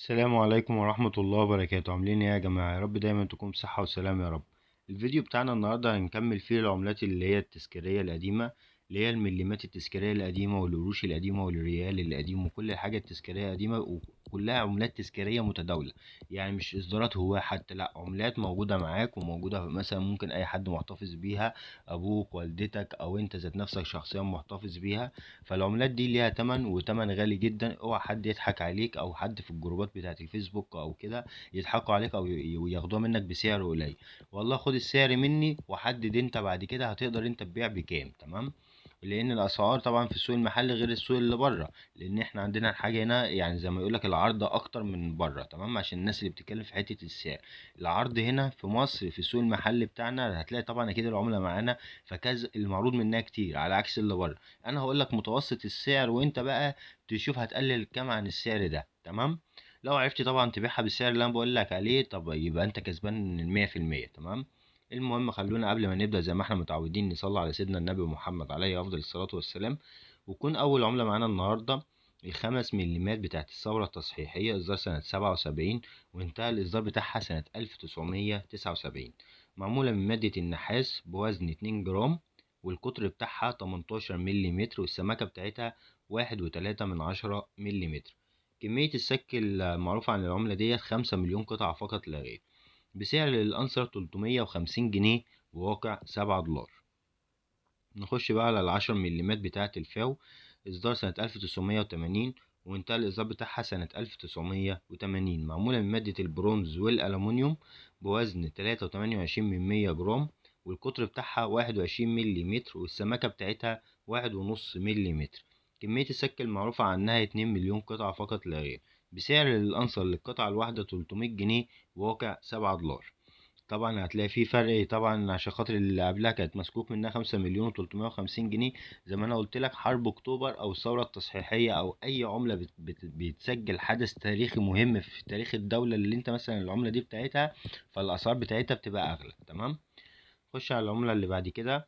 السلام عليكم ورحمة الله وبركاته. عاملين ايه يا جماعة؟ يا رب دايما تكون بصحة وسلام يا رب. الفيديو بتاعنا النهاردة هنكمل فيه العملات اللي هي التذكارية القديمة، اللي هي المليمات التذكارية القديمة والقروش القديمة والريال القديم وكل حاجة التذكارية قديمة، وكلها عملات تذكارية متداولة، يعني مش إصدارات هواة حتى، لا عملات موجودة معاك وموجودة مثلا ممكن أي حد محتفظ بيها، أبوك والدتك أو أنت ذات نفسك شخصيا محتفظ بيها. فالعملات دي ليها تمن، وتمن غالي جدا. اوعى حد يضحك عليك أو حد في الجروبات بتاعت الفيسبوك أو كده يضحكوا عليك أو ياخدوها منك بسعر قليل. والله خد السعر مني وحدد انت بعد كده هتقدر انت تبيع بكام، تمام؟ لان الاسعار طبعا في السوق المحلي غير السوق اللي بره، لان احنا عندنا الحاجة هنا يعني زي ما يقولك العرض اكتر من بره، تمام؟ عشان الناس اللي بتتكلم في حتة السعر، العرض هنا في مصر في السوق المحلي بتاعنا هتلاقي طبعا اكيد العملة معانا فكذا المعروض منها كتير على عكس اللي بره. انا هقولك متوسط السعر وانت بقى تشوف هتقلل كام عن السعر ده، تمام؟ لو عرفت طبعا تبيعها بالسعر اللي انا بقولك عليه، طب يبقى انت كسبان 100%، تمام؟ المهم خلونا قبل ما نبدأ زي ما احنا متعودين نصلي على سيدنا النبي محمد عليه أفضل الصلاة والسلام. ويكون أول عملة معانا النهاردة ال5 مليمات بتاعت الثورة التصحيحية، إصدار سنة 77 وانتهى الإصدار بتاعها سنة 1979، معمولة من مادة النحاس بوزن 2 جرام، والقطر بتاعها 18 مليمتر، والسماكة بتاعتها 1.3 مليمتر. كمية السك المعروفة عن العملة ديت 5 مليون قطعة فقط لا غير، بسعر للأنصر 350 جنيه بواقع 7 دولار. نخش بقى على ال10 مليمات بتاعة الفاو، إصدار سنة 1980 وانتهى الإصدار بتاعها سنة 1980، معمولة من مادة البرونز والألمنيوم بوزن 3.28 جرام، والقطر بتاعها 21 مليمتر، والسماكة بتاعتها 1.5 مليمتر. كمية السك المعروفة عنها 2 مليون قطعة فقط لا غير، بسعر للأنصر للقطعة الواحدة 300 جنيه بواقع 7 دولار. طبعا هتلاقي في فرق طبعا عشان خاطر اللي قبلها كانت مسكوك منها 5,350,000 جنيه. زي ما انا قلت لك حرب اكتوبر او الثورة التصحيحية او اي عملة بتسجل حدث تاريخي مهم في تاريخ الدولة اللي انت مثلا العملة دي بتاعتها، فالاسعار بتاعتها بتبقى اغلى، تمام؟ خش على العملة اللي بعد كده،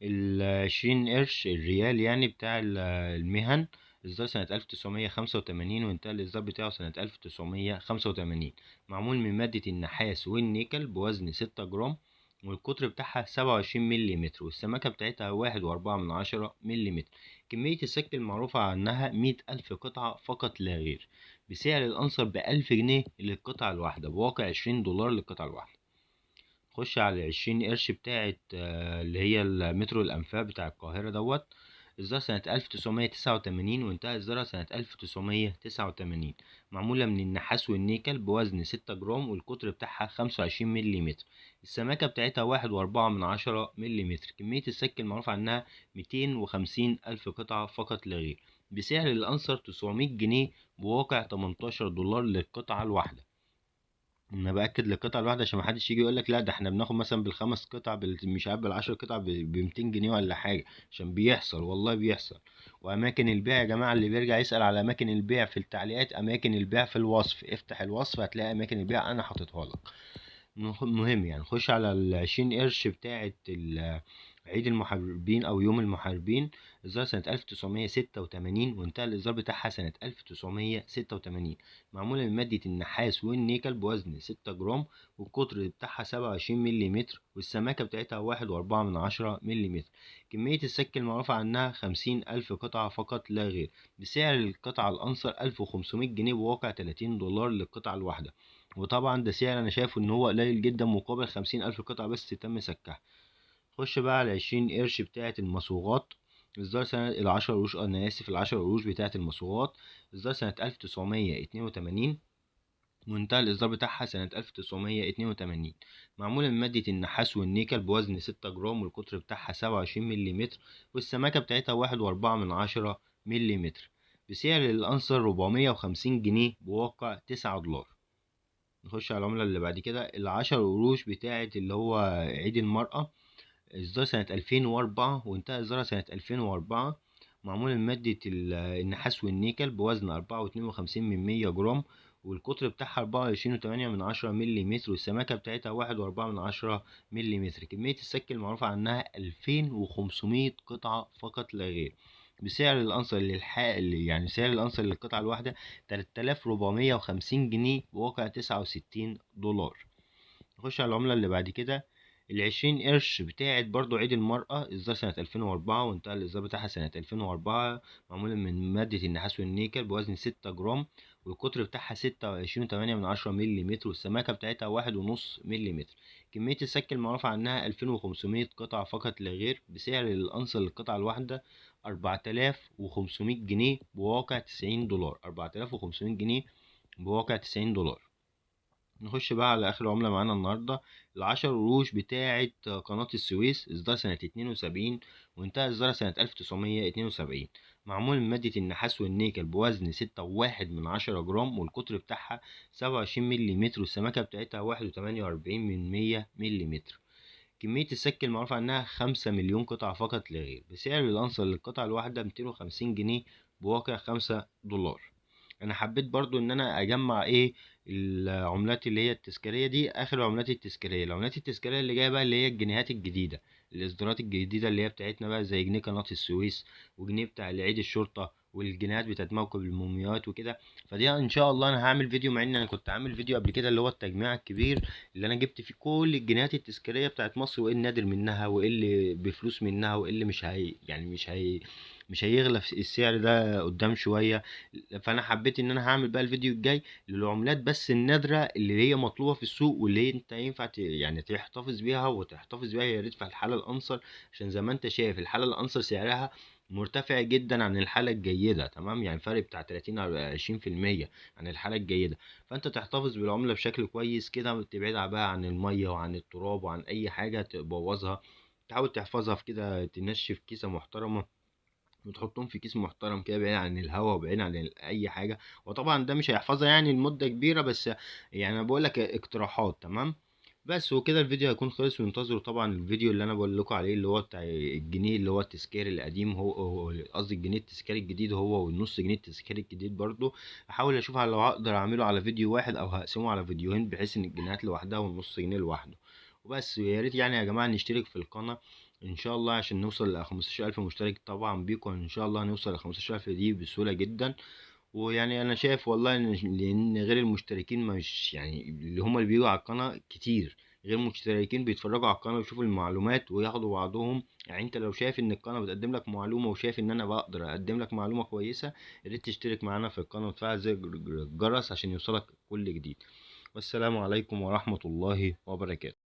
ال20 قرش الريال يعني بتاع المهن، إصدار سنة 1985 وانتهى الإصدار بتاعه سنة 1985، معمول من مادة النحاس والنيكل بوزن 6 جرام، والقطر بتاعها 27 مليمتر، والسماكة بتاعتها 1.4 مليمتر. كمية السك المعروفة عنها 100,000 قطعة فقط لا غير، بسعر الأنصر ب1000 جنيه للقطعة الواحدة بواقع 20 دولار للقطعة الواحدة. خش على 20 قرش بتاعت اللي هي المترو الأنفاق بتاع القاهرة دوت، إصدار سنة 1989 وانتهى إصدارها سنة 1989، معمولة من النحاس والنيكل بوزن 6 جرام، والقطر بتاعها 25 مليمتر، السماكة بتاعتها 1.4 مليمتر. كمية السك المعروف عنها 250,000 قطعة فقط لا غير، بسعر الأنصر 900 جنيه بواقع 18 دولار للقطعة الواحدة. انا باكد للقطعه الواحدة عشان ما حدش يجي يقول لك لا ده احنا بناخد مثلا بالخمس قطع مش عارف بال10 قطع ب 200 جنيه ولا حاجة، عشان بيحصل والله بيحصل. واماكن البيع يا جماعة، اللي بيرجع يسال على اماكن البيع في التعليقات، اماكن البيع في الوصف، افتح الوصف هتلاقي اماكن البيع انا حاططها لك. مهم يعني. نخش على ال20 قرش بتاعه عيد المحاربين او يوم المحاربين، اصدار سنة 1986 وانتهى الاصدار بتاعها سنة 1986، معمولة من مادة النحاس والنيكل بوزن 6 جرام، والقطر بتاعها 27 مليمتر، والسماكة بتاعتها 1.4 مليمتر. كمية السك المعروفة عنها 50,000 قطعة فقط لا غير، بسعر القطعة الأنصر 1500 جنيه بواقع 30 دولار للقطعة الواحدة. وطبعا ده سعر انا شايفه ان هو قليل جدا مقابل 50,000 قطعة بس تم سكها. خش بقى على 20 قرش بتاعة المصوغات، إصدار سنة ال10 قروش، أنا آسف ال10 قروش بتاعة المصوغات، إصدار سنة 1982 وانتهى الإصدار بتاعها سنة 1982، معمولة من مادة النحاس والنيكل بوزن 6 جرام، والقطر بتاعها 27 مليمتر، والسماكة بتاعتها 1.4 مليمتر، بسعر الأنصر 450 جنيه بواقع 9 دولار. نخش على العملة اللي بعد كده، ال10 قروش بتاعة اللي هو عيد المرأة، إصدار سنة 2004 وانتهى إصدارها سنة 2004، معمولة من مادة النحاس والنيكل بوزن 4.52 جرام، والقطر بتاعها 24.8 مليمتر، والسماكة بتاعتها 1.4 مليمتر. كمية السك المعروفة عنها 2500 قطعة فقط لا غير، بسعر الأنصر يعني سعر الأنصر للقطعة الواحدة 3450 جنيه بواقع 69 دولار. نخش على العملة اللي بعد كده، ال20 قرش بتاعت برضو عيد المرأة، إصدار سنة 2004 وانتهى الإصدار بتاعها سنة 2004، معمولة من مادة النحاس والنيكل بوزن 6 جرام، والقطر بتاعها 26.8 مليمتر، والسماكة بتاعتها 1.5 مليمتر. كمية السك المعروفة عنها 2500 قطعة فقط لا غير، بسعر الأنصر للقطعة الواحدة 4500 جنيه بواقع 90 دولار، 4500 جنيه بواقع 90 دولار. نخش بقى على آخر عملة معانا النهاردة، ال10 قروش بتاعة قناة السويس، إصدار سنة 72 وانتهى إصدارها سنة 1972، معمول من مادة النحاس والنيكل بوزن 6.1 جرام، والقطر بتاعها 27 مليمتر، والسماكة بتاعتها 1.48 مليمتر. كمية السك المعروف عنها 5 مليون قطعة فقط لا غير، بسعر الأنصر للقطعة الواحدة 250 جنيه بواقع 5 دولار. انا حبيت برضو ان انا اجمع ايه العملات اللي هي التذكارية دي، اخر العملات التذكارية. العملات التذكارية اللي جاية بقى اللي هي الجنيهات الجديدة، الاصدارات الجديدة اللي هي بتاعتنا بقى، زي جنيه قناة السويس وجنيه بتاع عيد الشرطة والجنيهات بتاعت موكب المومياوات وكده. فدي ان شاء الله انا هعمل فيديو، مع ان انا كنت عامل فيديو قبل كده اللي هو التجميع الكبير اللي انا جبت فيه كل الجنيهات التذكارية بتاعت مصر، وايه النادر منها وايه اللي بفلوس منها وايه اللي مش هي يعني مش هي مش هيغلى في السعر ده قدام شوية. فانا حبيت ان انا هعمل بقى الفيديو الجاي للعملات بس النادرة اللي هي مطلوبة في السوق، واللي هي انت ينفع يعني تحتفظ بيها وتحتفظ بيها يا ريت في الحالة الانصر، عشان زي ما انت شايف الحالة الانصر سعرها مرتفع جدا عن الحالة الجيدة، تمام؟ يعني فرق بتاع تلاتين أو عشرين في المية عن الحالة الجيدة. فانت تحتفظ بالعملة بشكل كويس كده، وتبعدها بقى عن المية وعن التراب وعن اي حاجة تبوظها، تحاول تحفظها في كده، تنشف كيسة محترمة وتحطهم في كيس محترم كده بعيد عن الهواء وبعيد عن اي حاجة. وطبعا ده مش هيحفظها يعني لمدة كبيرة، بس يعني انا بقول لك اقتراحات، تمام؟ بس وكده الفيديو هيكون خلص، وانتظروا طبعا الفيديو اللي انا بقول لكم عليه اللي هو بتاع الجنيه اللي هو التذكاري القديم، هو قصدي الجنيه التذكاري الجديد هو والنص جنيه التذكاري الجديد برضو. هحاول اشوف لو هقدر اعمله على فيديو واحد او هقسمه على فيديوهين، بحيث ان الجنيهات لوحدها والنص جنيه لوحده وبس. ويا ريت يعني يا جماعة نشترك في القناة ان شاء الله عشان نوصل ل 15000 مشترك. طبعا بيكم ان شاء الله هنوصل ل 15000 دي بسهولة جدا. ويعني انا شايف والله لان غير المشتركين مش يعني اللي هم اللي بيجوا على القناة كتير، غير المشتركين بيتفرجوا على القناة ويشوفوا المعلومات وياخدوا بعضهم. يعني انت لو شايف ان القناة بتقدم لك معلومة وشايف ان انا بقدر اقدم لك معلومة كويسة، يا ريت تشترك معانا في القناة وتفعل زر الجرس عشان يوصلك كل جديد. والسلام عليكم ورحمة الله وبركاته.